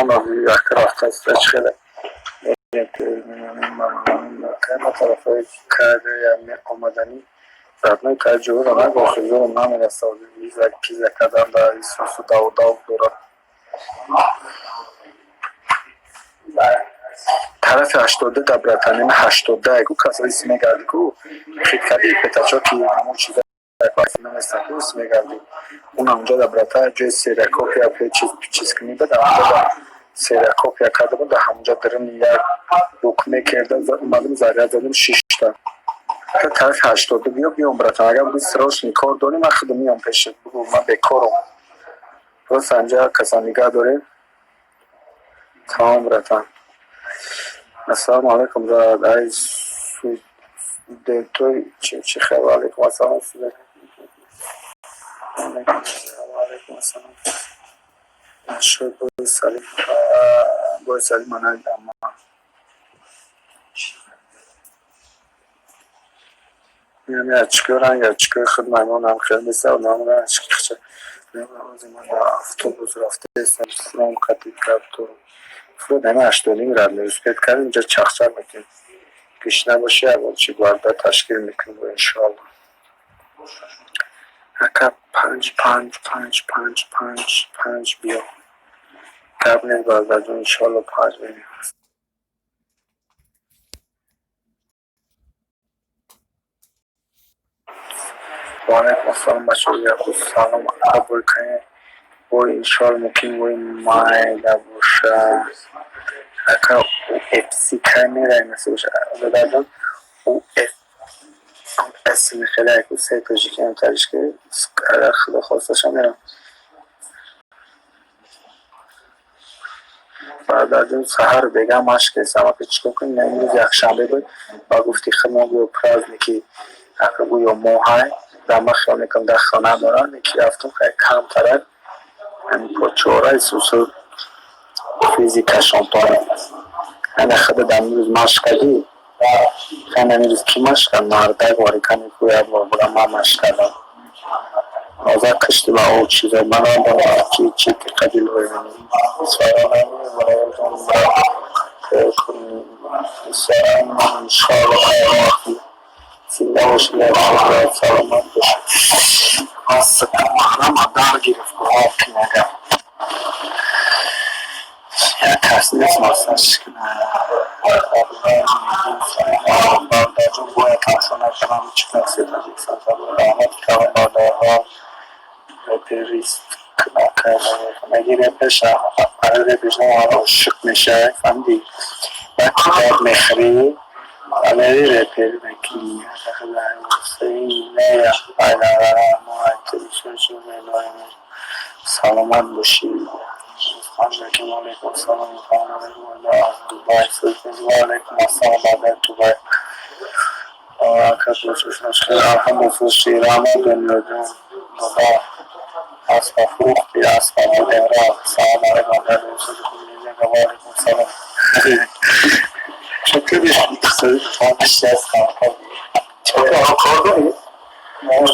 Як рафтааст, чӣ хеле тарафҳои омаданӣ родной таҷрибаро нагоҳ, зӯрам намерасад, виза пиза кардан дар исусу давдав дорад. Тарафи 82 да, братан, 82 ку касои мегарди ку хит кади петачоки ҳамон чиза наместан ку мегарди, он ҳамҷо да, брата, ҷои серия копия чиз кунӣ ба ҳамҷо да серия копия карда буд, да ҳамҷо даруни як букмекерда омадем, заряд задем шишта. Тарафи 82 биё, биём, братан, агар буги срочный кор дорӣ, ман худам меём пешат, бугу, ман бекорам, просто анҷа каса нигаҳ дорем, тамом, братан. Ассалому алайкум, брат, ай студентои чӣ хел? Алайкум ассалом, алайкум ассалом. Нашуд бои салим, бои салим, ман надидам. Инам очки, ранг очкои худ маймонам хел неста, намуна очки хча. Ман дар автобус рафтаестам, фром қати гап дорам. Фрод ҳама 8:30 рад успеть кардем, инҷа чахчах мекунем. Гишна боши, ягон чи барда ташкил мекунем, иншоалло. Ака, панҷ, панҷ, панҷ, панҷ, панҷ, панҷ биё. Гап нест, бародарҷон, иншоалло, панҷ меоем. Ва алайкум ассалом, бачаҳо, яку салом, ака, бой кунем. Бой, иншоалло, мумкин бой майда боша. Ака, UFC кай меравем, насиб боша, бародарҷон? UFC хеле яку се тоҷикиам таҷик, агар Худо хосташа, мерам. Бародарҷон, саҳар бега машқ кардам, ака, чӣ кор кунем? Имрӯз якшанбе буд, ба гуфти худмон гӯё праздники, ака, гӯё моҳай, дар ман хиёл мекунам, дар хона дорам, яки рафтам, хеле камтарак почора исусу физикашон поин. Ана худа дар имрӯз машқ кардӣ? Хана имрӯз кӣ машқ кард? Мардак варикани ку як бор буда, ман машқ кардам. Нозак кишти ба ӯ чизо, ман надонам ки чӣ қадил. Иншоалло, зинда бошед, саломат бошед. Маҳрама дар гирифт, агар як кас нест массаж кунад. Бародарҷон, бояд тамошо накардам, чӣ касе таҷикистон. Раҳмати калон, бародарҳо. Реперист меги, репеш барои репеш ошиқ мешавӣ, фаҳмидӣ? Баъд китоб мехӯрӣ, вале репер мекунӣ. Саломат бошӣ. Алайкум ассалом, алайкум ассалом, бародар Дубай. Алҳамдулиллоҳ, дунёҷон, бобо, аспа фурӯхти, аспа будем, рафт. Салом алайкум, ва алайкум салом. Чатури кор дорӣ? Ман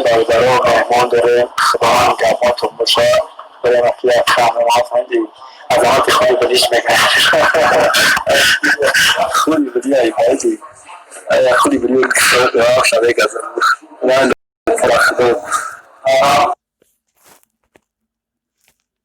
бародаро, меҳмон дорем, Худованд гапотон боша, барем ки як фаҳмем, фаҳмидӣ? Азамати худи бидиш мекунад, худи биди ай фаҳмидӣ, худи биди шавек аз худо.